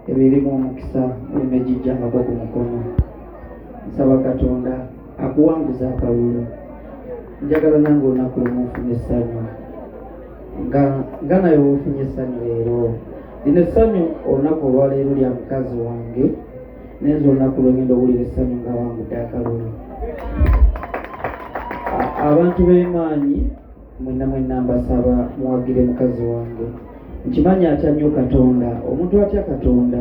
Ebirimu omukisa emirimu gijjangako ku mukono. Nsaba Katonda akuwanguza akalulu. Njagala nange olunaku lumu nfune essanyu nga naye wofunye essanyu leero. Lino essanyu olunaku olwaleero lya mukazi wange, naye nze olunaku lwengenda owulira essanyu nga wangudde akalulu. Abantu b'emaanyi mwenna mwenna mbasaba muwagire mukazi wange. Nkimanyi atya nnyo Katonda. Omuntu atya Katonda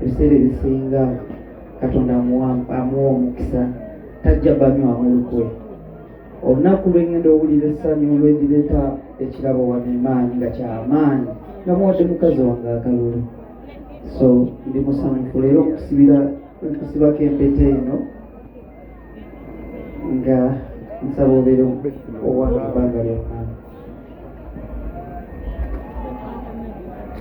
ebiseera ebisinga Katonda amuwa omukisa, tajja banywamu lukwe. Olunaku lwengenda owulira essanyu lwendireeta ekirabo wano emaanyi nga kyamaanyi nga muwadde mukazi wange akalulu. So ndi musanyufu leero nkusibako empeta eno nga nsaba obeere owange ebbanga lyonna.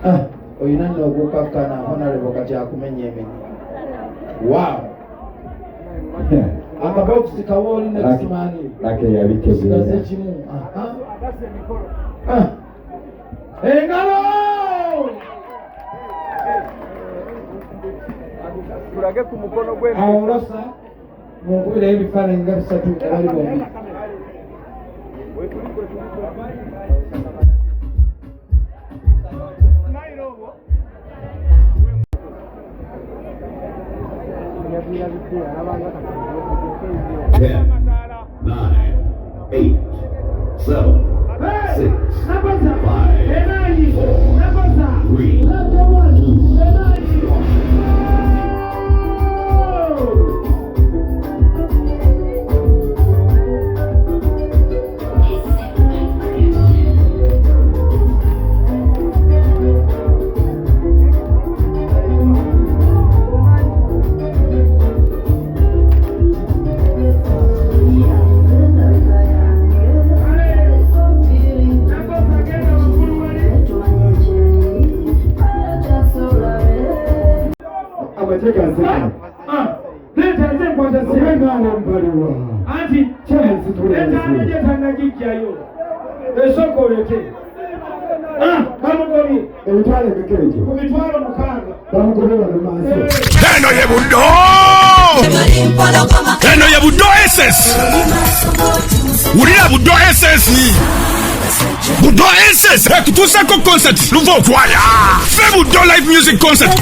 Ah, olina nno okukakkana honarebo kati akumenya emenye. Wow, akabokisi kawa oli nekisimani sigaze kimu. Ah, engalo tulage ku mukono gwe awo olosa munkubireyo ebifaananyi nga bisatu nga bali bombi. Ten, nine, eight, seven, six, five, four, three, two, one. Anti etaano gye tannagijjayo esooka olete bamugobye emitwalo emeka egyo? Ku 600,000. Bamugobye bano maaso. Eno ye Buddo, eno ye Buddo SS. Wulira Buddo SS, Buddo SS ekutuusako concert luva okwaya fe Buddo live music concert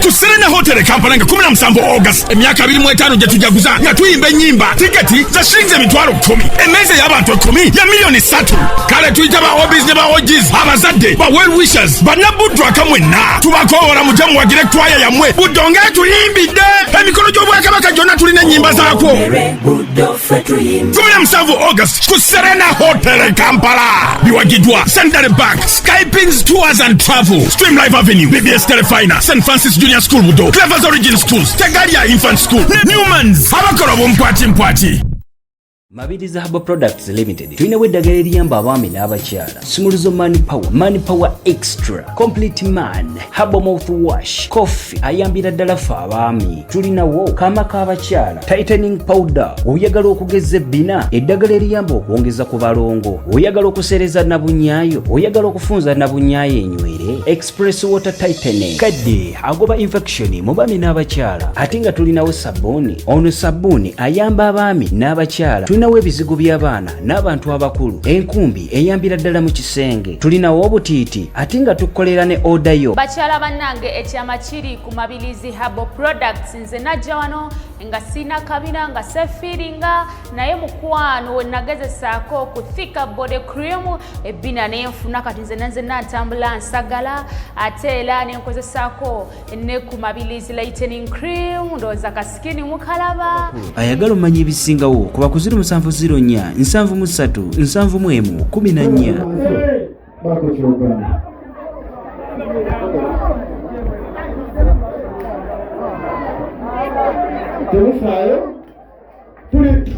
ku Serena Hotel e Kampala nga 17 August, emyaka 25 gye tujaguza nga tuyimba ennyimba. Tiketi za shilingi 100,000, emmeeza ey'abantu 10 ya miliyoni 3. Kale tuyita ba OBs ne ba OGs, abazadde, ba well wishers, bannabuddu mwenna tubakoowola mujje muwagire kwaya yammwe Buddo ng'etuyimbidde emikolo gy'obwakabaka gyonna tulina ennyimba zaakwo. 17 August ku Serena Hotel e Kampala. Biwagiddwa Central Bank, Skypins Tours and Travel, Stream Live Avenue, BBS Telefina, St Francis Junior School Budo, Clevers Origin Schools, Tegalia Infant School ne Newmans, abakola b'omukwati mpwati. Mabirizi Herbal Products Limited tulinawo eddagala eriyamba abaami n'abakyala: Sumuluzo Man Power, Man Power Extra, Complete Man, Herbal Mouth Wash, Coffee ayambira ddala ffe abaami. Tulinawo kaama k'abakyala, tightening powder, oyagala okugeza ebbina, eddagala eriyamba okwongeza ku balongo, oyagala okuseereza nabunyaayo, oyagala okufunza nabunyaayo enywere, Express Water Tightening, kadde agoba infection mu baami n'abakyala. Ate nga tulinawo sabbuuni, ono sabbuuni ayamba abaami n'abakyala. Tulinawo ebizigo by'abaana n'abantu abakulu, enkumbi eyambira ddala mu kisenge. Tulinawo obutiiti ate nga tukolera ne order yo. Bakyala bannange, ekyama kiri ku Mabilizi Herbal Products. Nze najja wano nga siina kabina, nga sefiiringa, naye mukwano we nagezesaako ku Thika Body Cream ebbina nenfuna. Kati nze nanze nantambula nsagala, ate era nenkozesaako ne ku Mabilizi Lightening Cream, ndowooza ka skin mukalaba. Ayagala omanya ebisingawo kuba ku 0704 73 71 14. Bako kyogamba. Temufaayo,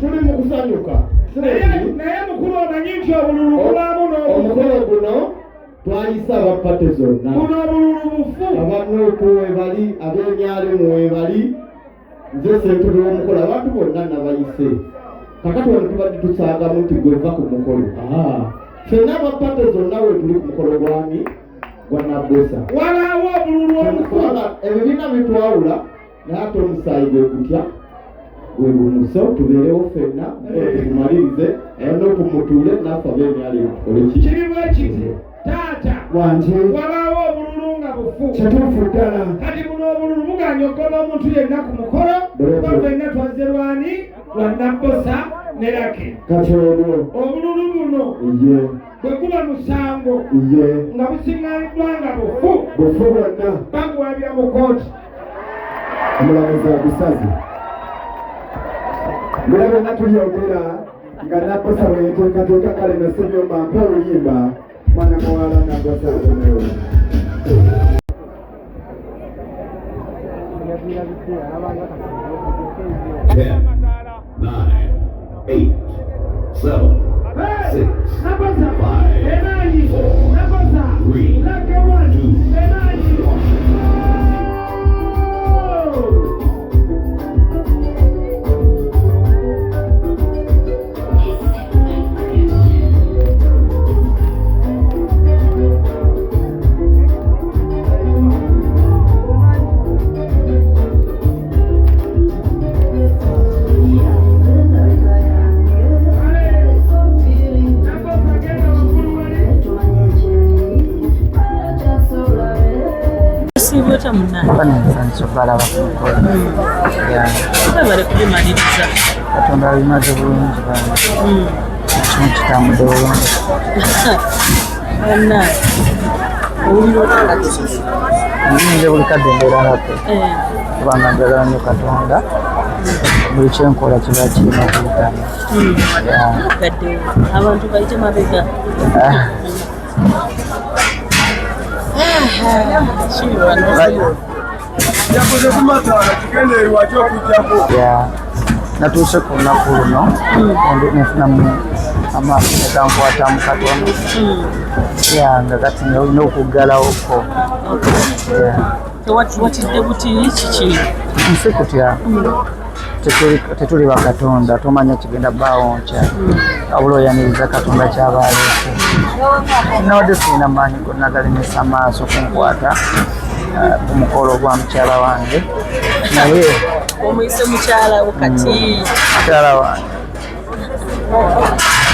tuli mu kusanyuka. Naye mukulu, omanyi nti obululu bulaamu n'obufu? Omukolo guno twayise abapate zonna. Buno obululu bufu. Abanuupu webali, ab'emyalimu webali, nze ssentebe w'omukolo, abantu bonna nabayise. Kakati wano tubadde tusaagamu nti gweva ku mukolo. Ffenna abapate zonna we tuli ku mukolo gwani. Gwa Nabbosa. Wabaawo obululu obufu. Kubanga ebibiina bitwawula, naye ate omusaayi gwe gutya? Gwe gumu. So tubeerewo ffenna, tugumalirize, era n'okumutuule naffe ab'emyalo tukole ki? Kiri bwe kiti, taata. Wangi. Wabaawo obululu nga bufu. Kituufu ddala. Kati buno obululu buganye okugoba omuntu yenna ku mukolo, Bwetyo. kuba ffenna twazze lwani lwa Nabbosa ne Lucky. Kati olwo Obululu buno ye bwe guba musango ye nga busiŋŋaniddwa nga bufu, bufu bwonna, baguwabira mu kooti. Omulamuzi agusaze. Bino byonna tubyogera nga Nabbosa bwe yeteekateeka. Kale no Ssebyomba, mpa oluyimba, mwana muwala Nabbosa akomewo. 10, 9, 8, 7, 6, Nabbosa, 5, emaanyi, 4, Nabbosa, 3, Lucky one, 2, emaanyi. 1. Nabbosa, genda waggulu wali. Osiibye otya munnange? Bane, nsanyusa okubalaba ku mukolo. Webale kubimaliriza. Katonda abimaze bulungi bane, kimu kitambudde bulungi. Bannange, owulira otya kati? Nze buli kadde mbeera happy kubanga njagala nnyo Katonda. Buli kyenkola kiba kirina okuyitamu. Gadde abantu bayite mabega. Suubirwa. Yakoze ku mataala kigendererwa ky'okujjako. Yeah. Natuuse ku lunaku luno nenfunamu amaaso negankwatamu katono, ya nga kati nga olina okuggalawoko. Watidde buti kiki? Nsi kutya. Tetuli bakatonda, tomanya kigenda bbaawo nkya, wabula oyaniriza Katonda kyaba aleese. Nabadde sirina maanyi gonna galemesa maaso kunkwata ku mukolo gwa mukyala wange, naye Omuyise mukyala wo kati? Mukyala wange.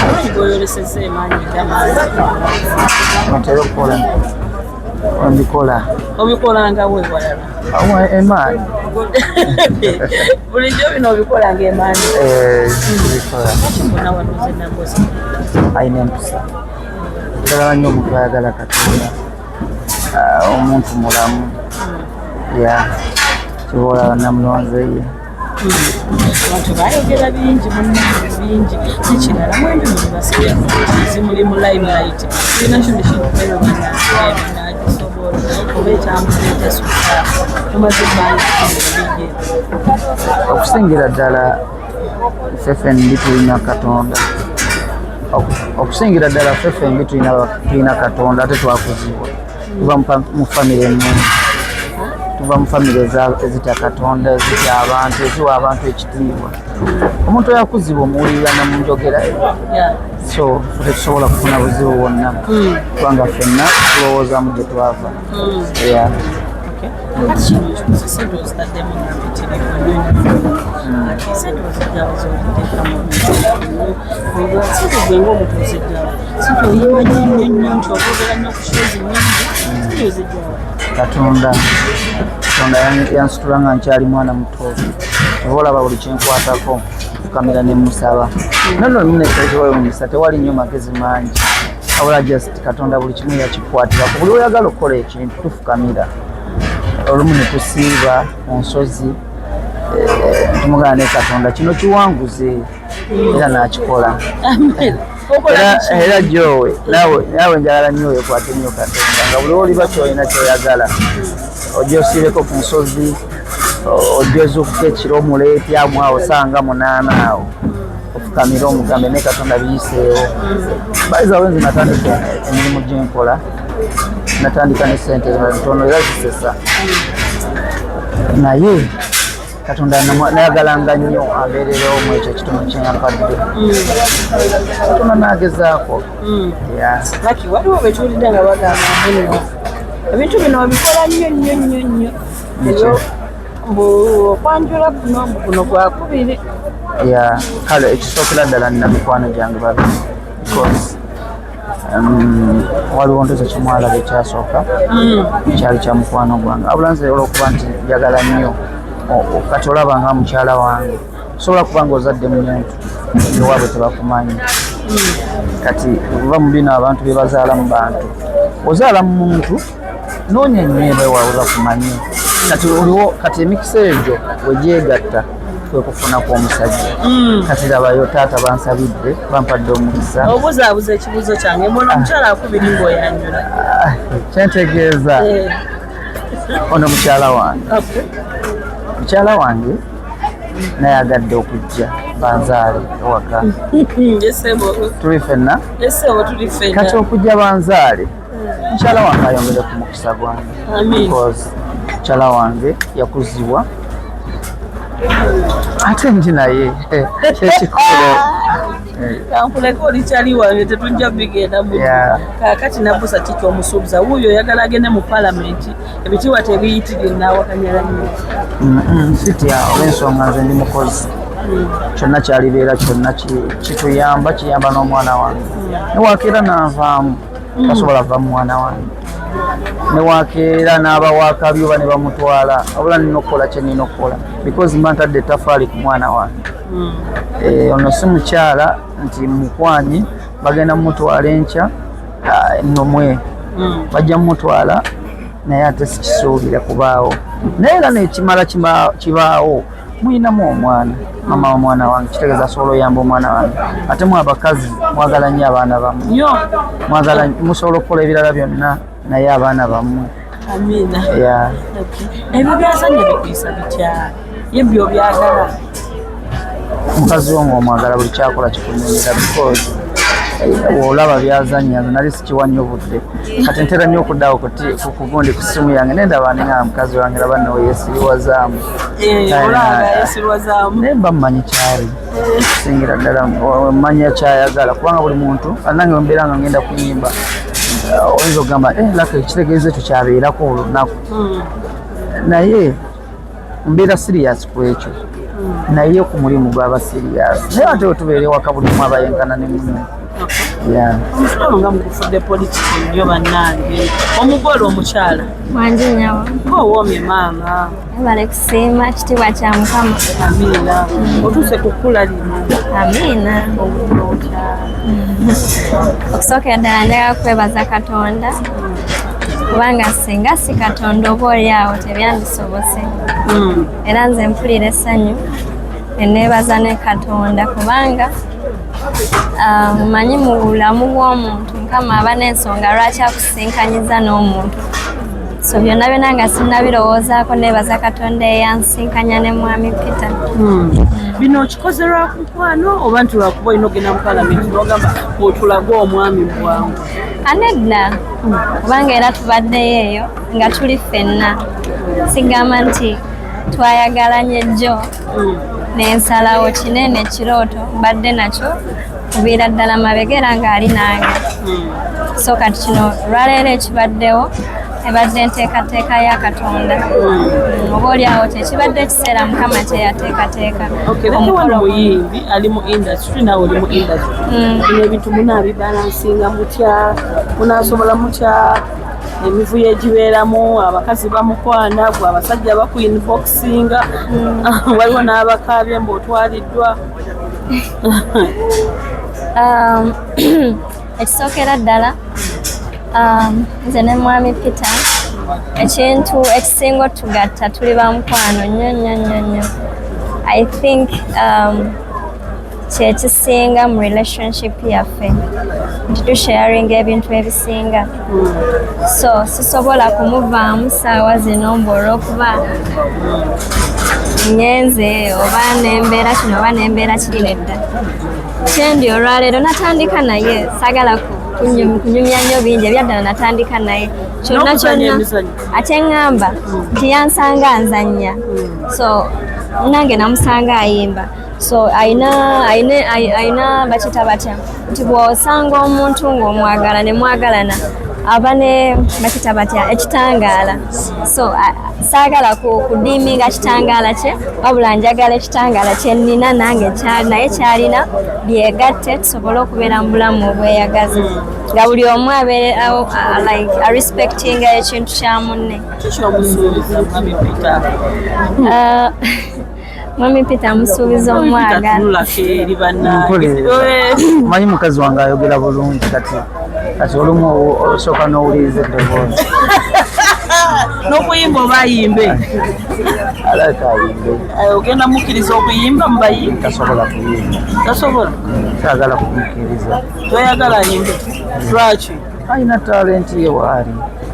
Amaanyi goyolesezza emaanyi gamaanyi. Ntera okukola, mbikola. Obikolanga wewalala? Awa, emaanyi. Bulijjo bino obikola nga emaanyi? Eh, mbikola. Lwaki mbona wanoze Nabbosa? Alina empisa. Njagala nnyo omuntu ayagala Katonda, omuntu mulamu. Ya, kiba olaba namulonze ye. Abantu bayogera bingi munnange, bingi. Nekirala, mwembi muli basajja muli mu limelight, tulina kino kintubeera banagisobola oba ekyambuza ekyasukka tumaze ebbanga bingi. Okusingira ddala ffe ffembi tulina Katonda. Okusingira ddala ffe ffembi tulina Katonda, ate twakuzibwa, tuva mu famire ennungi, tuva mu famire ezitya Katonda, ezitya abantu, eziwa abantu ekitiibwa. Omuntu oyakuzibwa omuwulirira ne mu njogera ye. So ffe tetusobola kufuna buzibu bwonna kubanga ffenna tulowoozamu gye twava. Yeah. Kati kino ekikuzi, sente ozitaddemu nga mpitirivu nnyo nnyo. Kati sente ozigyawo zoziteeka mu bintu? Sente gwe ng'omuntu ozigyawo? Sente oyimba nnyo nnyo nnyo nti oba obeera nnyo ku shows nnyingi, sente ozigyawo? Katonda. Katonda yansitula nga nkyali mwana muto. Oba olaba buli kyenkwatako fukamira ne musaba. Nono munekyewunyisa, tewali nnyo magezi mangi, wabula just Katonda buli kimu yakikwatirako. Buli oyagala okukola ekintu tufukamira, olumu ne tusiiba mu nsozi, tumugana ne Katonda kino kiwanguze, era n'akikola. Okola Era biki? era jowe naawe njagala nnyo weekwate nnyo Katonda, nga buli oliba kyolina kyoyagala ojja osiibeko ku nsozi, ojja ozuukuka ekiro omuleetyamu awo sanga 8 awo ofukamire omugambe ne Katonda biyiseewo. Bayizawo, nze natandika emirimu gyenkola, natandika ne sente ntono era zisesa, naye Katonda nayagalanga nnyo abeererewo mu ekyo ekitono kyeyampadde. Katonda nagezaako. Yeah. Lucky, waliwo betuwulidde nga bagamba muno Ebintu bino obikola nnyo nnyo nnyo nnyo. Biki? Mbu okwanjula kuno, mbu guno gwakubiri. Ya, kale ekisookera ddala nina mikwano gyange babiri, because waliwo ntozo kimwalaba ekyasooka kyali kya mukwano gwange, abula nze olwokuba nti njagala nnyo kati olaba nga mukyala wange, osobola kuba nga ozadde muntu ewaabwe tebakumanyi. Kati oba mu bino abantu bye bazaala mu bantu, ozaala mu muntu, noonya nnyo eba ewaabwe bakumanye. Kati oliwo, kati emikisa egyo wegyegatta kwe kufuna kw'omusajja. Kati labayo taata bansabidde, bampadde omukisa. Obuzaabuza ekibuuzo kyange, mbona omukyala akubiri ng'oyanjula. Ah, kyentegeeza ono mukyala wange, mukyala wange nayagadde okujja banzaale ewaka. Tuli ffenna. Esebo, tuli ffenna. Kati okujja banzaale, mukyala wange ayongere ku mukisa gwange. Amiina. Because mukyala wange yakuzibwa ate ndi naye, kyekikulu. Kankuleka oli kyali wange, tetujja bigenda mu. Kaakati Nabusa, kiki omusuubiza wuuyo oyagala agende mu palamenti? Ebitiibwa tebiyitire naawakanyala nnyo. Sitya olw'ensonga nze ndi mukozi. Kyonna kyalibeera kyonna kituyamba, kiyamba n'omwana wange. Newakeera nanvaamu, tasobola va mu mwana wange. Newakeera n'aba wakabi oba ne bamutwala, wabula nina okukola kye nina okukola because mba ntadde ettafaali ku mwana wange. Ono si mukyala nti mukwanyi bagenda mumutwala enkya, nomwe bajja mumutwala, naye ate sikisuubira kubaawo. Naye era nekimala kibaawo, muyinamu omwana, mama w'omwana wange, kitegeeza asobola oyamba omwana wange. Ate mu abakazi mwagala nnyo abaana bammwe. Nnyo. Mwagala, musobola okukola ebirala byonna naye abaana bammwe. Amiina. Yeah. Ebyo byazanya bikuyisa bitya? Ye byo byagala? Mukazi wo ng'omwagala, buli kyakola kikunyumira, because olaba byazanya, nze nali sikiwa nnyo budde. Kati ntera nnyo okuddawo ku gundi, ku ssimu yange, nendaba ninga mukazi wange, laba nno yesiriwazaamu. Olaba yesirwazaamu. Naye mba mmanyi kyali kusingira ddala, mmanya kyayagala, kubanga buli muntu nange mbeera nga ngenda kuyimba, oyinza okugamba, laka ekitegeeza ekyo kyabeerako olunaku, naye mbeera serious ku ekyo, naye ku mulimu gwaba serious, naye ate wetubeera ewaka buli omu aba yenkana ne munne. Yeah. Omusolo nga mugufudde politiki nnyo bannange. Omugole omukyala. Wangi nyawo. Ng'owoomye maama. Webale kusiima, kitiibwa kya Mukama. Amiina. Otuuse ku kkula lino. Amiina. Owulira otya? Okusookera ddala njagala kwebaza Katonda, kubanga singa si Katonda oba oli awo tebyandisobose. Era nze mpulira essanyu neneebaza ne Katonda, kubanga manyi mu bulamu bw'omuntu Mukama aba n'ensonga lwaki akusinkanyiza n'omuntu. So byonna byonna nga sinnabirowoozaako, neebaza Katonda eyansinkanya ne mwami Peter. Bino okikoze lwa mukwano oba nti lwakuba olina ogenda mu palamenti n'ogamba otulage omwami mu bwangu? Anedda, kubanga era tubaddeyo eyo nga tuli ffenna. Sigamba nti twayagalanye jjo nensalawo. Kinene ekirooto mbadde nakyo kuviira ddala mabega, era ng'ali nange. So kati kino olwaleero ekibaddewo ebadde enteekateeka ya Katonda. Oba oli awo kyekibadde ekiseera Mukama kyeyateekateeka. Okay, leke wano muyimbi ali mu industry, naawe oli mu industry. Bino ebintu munaabibalansinga mutya? Munaasobola mutya emivuyo egibeeramu? Abakazi bamukwana gwe, abasajja bakuinboxinga, waliwo n'abakaabye mbu otwaliddwa. Ekisookera ddala, nze ne mwami Peter, ekintu ekisinga otugatta, tuli ba mukwano nnyo nnyo nnyo nnyo. I think kyekisinga mu relationship yaffe nti tusharinga ebintu ebisinga. So sisobola kumuvaamu saawa zino mbu olwokuba ngenze oba nembeera kino oba nembeera kiri. Nedda, kyendi olwaleero natandika naye. Saagala kunyumya nnyo bingi, ebyaddala natandika naye kyonna. N'okuzannya Kyonna. emizannyo. Ate ŋŋamba nti yansanga nzannya, so nange namusanga ayimba. So ayina ayina ayina bakita batya nti bw'osanga omuntu ng'omwagala ne mwagalana. Aba ne bakita batya ekitangaala, so saagala kudiiminga kitangaala kye, wabula njagala ekitangaala kye nnina nange naye kyalina byegatte, tusobole okubeera mu bulamu obweyagaza nga buli omu abeere like arespectinga ekintu kya munne. Kiki omusuubiza, Mami Peter? Mwami Peter amusuubiza omwagala. Tunulako eri bannange. Omanyi mukazi wange ayogera bulungi, kati olumu osooka n'owuliriza eddoboozi. N'okuyimba oba ayimbe? Alabika ayimbe. Ogenda mukkiriza okuyimba mubayimbi? Tasobola kuyimba. Tasobola? Saagala kumukkiriza. Toyagala ayimbe, lwaki? Alina talenti ye waali.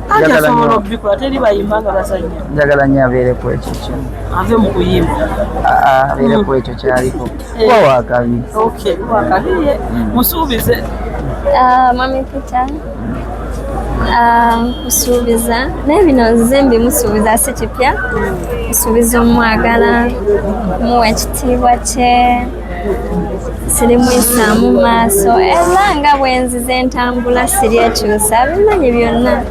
Anti Njagala asobola nnyo- okubikola, teri bayimba nga bazanya. Njagala nnyo abeere ku ekyo kimu. Ave mu kuyimba? Aa, abeere ku ekyo kyaliko, kuba wakabi. Okay, wakabiye musuubize. Mwami Peter, nkusuubiza, naye bino nze mbimusuubiza si kipya. Nsuubiza omwagala, muwa ekitiibwa kye, sirimuyisaamu maaso, era nga bwe nzize entambula siryekyusa, bimanyi byonna.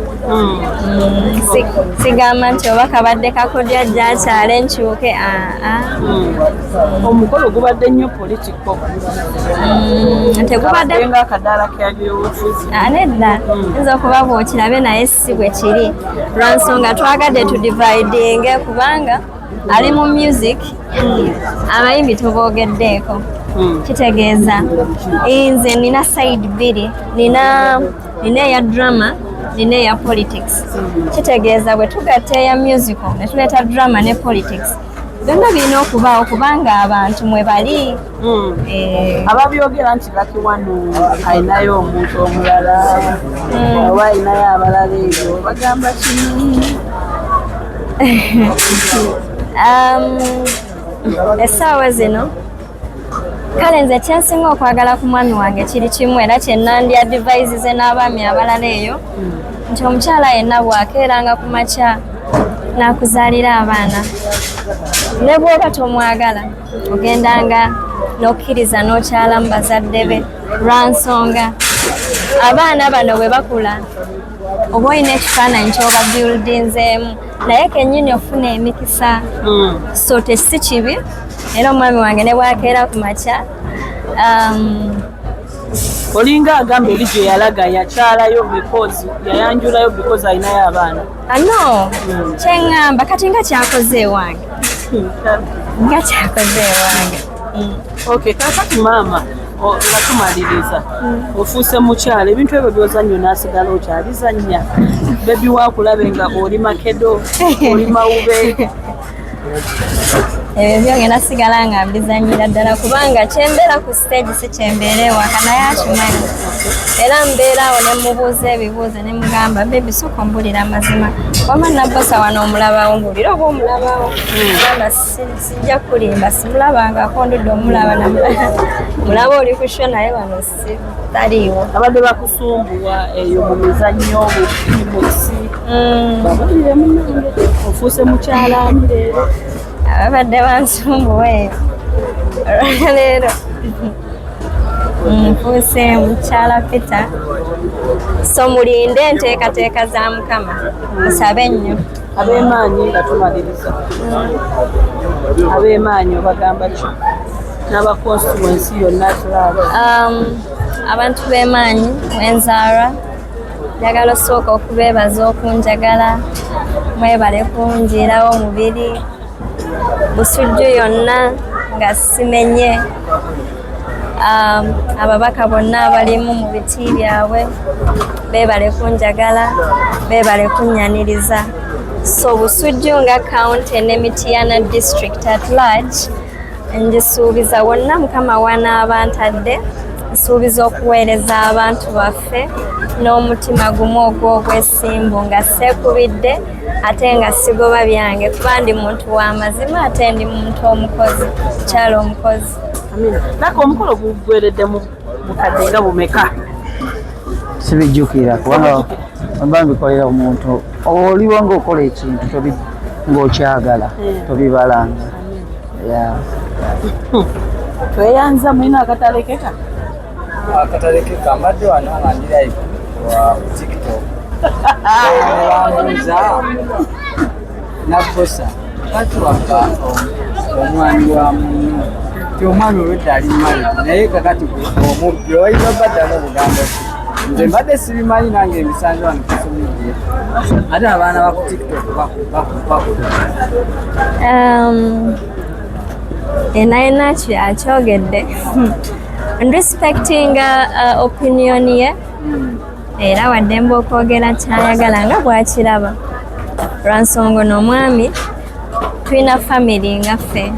Sigamba nti oba kabadde kakodya ajja akyale nkyuke, aa. Omukolo gubadde nnyo political. Tegubadde. Kabadde ng'akadaala k'ebyobufuzi. Ah, nedda, yinza okuba bwokirabe naye si bwe kiri, lwa nsonga twagadde tudividinge kubanga ali mu music, abayimbi tuboogeddeeko. Kitegeeza nze nina side bbiri, nina eya drama, nina eya politics. Kitegeeza bwe tugatta eya musical ne tuleeta drama ne politics, byonna birina okubaawo kubanga abantu mwe bali. Ababyogera nti Lucky wano alinayo omuntu omulala oba alinayo abalala, ebyo bagamba kini? Essaawa zino kale nze kyensinga okwagala ku mwami wange kiri kimu, era kyenandi advisize n'abaami abalala eyo nti omukyala yenna bw'akeeranga ku makya n'akuzaalira abaana, ne bw'oba tomwagala, ogendanga n'okkiriza n'okyala mu bazadde be, lwa nsonga abaana bano bwe bakula oba olina ekifaananyi ky'oba buildinzeemu, naye kennyini ofuna emikisa. So tesi kibi, era omwami wange ne bwakeera ku makya Olinga agamba eri gye yalaga yakyalayo because yayanjulayo because alinayo abaana. Ano kyeŋŋamba kati nga kyakoze ewange, nga kyakoze ewange. Okay, kakati maama, nga tumaliriza, ofuuse mukyala, ebintu ebyo byozannya onaasigala okyabizannya? Baby wakulabe nga oli makedo, oli mawube? Ebyo byongenda sigala nga mbizanyira ddala, kubanga kyembeera ku stage si kyembeera ewaka, naye akimanyi. Era mbeera awo ne mubuuza ebibuuzo ne mugamba, "Baby, sooka ombulira amazima, wama Nabbosa wano omulabawo? Mbuulira oba omulabawo." Gamba, "Sijja kulimba, simulabangako, ndudde omulaba mulaba oli ku show, naye wano si taliiwo." Abadde bakusumbuwa eyo mu mizannyo, mu inbox, babulire munange, ofuuse mukyalaani leero? Ababadde bansumbuwa eyo, olwaleero nfuuse mukyala Peter, so mulinde enteekateeka za Mukama, musabe nnyo. Ab'emaanyi, nga tumaliriza, ab'emaanyi obagamba ki n'aba constituency yonna tulaba? Abantu b'emaanyi wenzaara, njagala osooka okubeebaza okunjagala, mwebale kunjiirawo omubiri Busujju yonna nga simenye. Ababaka bonna abalimu mu biti byabwe beebale kunjagala, beebale kunnyaniriza. So Busujju nga county ne Mityana district at large, ngisuubiza wonna Mukama wanaaba ntadde, nsuubiza okuweereza abantu baffe n'omutima gumu ogw'obwesimbu, nga seekubidde ate nga sigoba byange, kuba ndi muntu wa mazima ate ndi muntu omukozi, mukyala omukozi. Amina. Naka omukolo gugweredde mu bukadde nga bumeka? Sibijjukira, kubanga mba mbikolera omuntu. Oliwo ngaokola ekintu ng'okyagala, tobibalanga. Yeah. Tweyanza, mulina akatalekeka? Akatalekeka, mbadde wano nga ndi live wa TikTok. Bambuuza Nabbosa lwaki wabba omwami wa munno, ti omwami olwedda ali married, naye kakati gwe omubbi oyinza obaddamu obugambo ki? Nze mbadde sibimanyi, nange emisango wano ku social media, ate abaana ba ku TikTok baku Yenayena akyogedde, respecting opinion ye, era waddembe okwogera kyayagala nga bwakiraba. Lwansonga n'omwami tulina family, nga ffe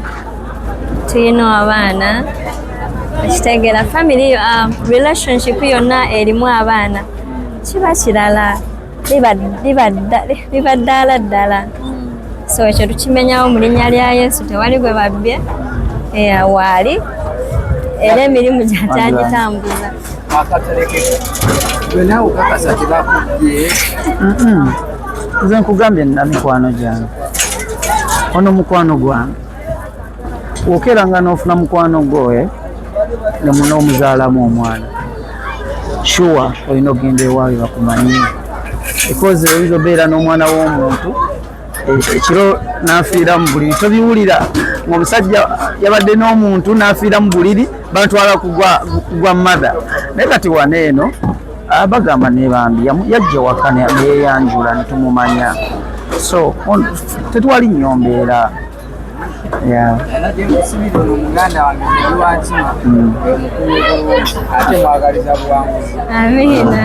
tulina abaana, okitegeera? Family, relationship yonna erimu abaana kiba kirala, liba ddaala ddala. So ekyo tukimenyawo mu linnya lya Yesu. Tewali gwe babbye. Waali era emirimu gyakyagitambuza. Akatereke gwe naawe okakasa tebakubbye? Nze nkugambye, nina mikwano gyange. Ono mukwano gwange. Wokeeranga n'ofuna mukwano gwo, n'omuzaalamu omwana, sure olina okugenda ewaabwe bakumanye, because oyinza obeera n'omwana w'omuntu, ekiro n'afiira mu buliri. Tobiwulira ng'omusajja yabadde n'omuntu n'afiira mu buliri, bantwala kugwa mother. Naye kati wano eno, bagamba nebambi yajja waka neyeyanjula netumumanya, so tetwali nnyo mbeera. Yeah. Era gyenkusibira ono muganda wange neri wankima omukulu bulungi, ate mwagaliza buwanguzi. Amiina.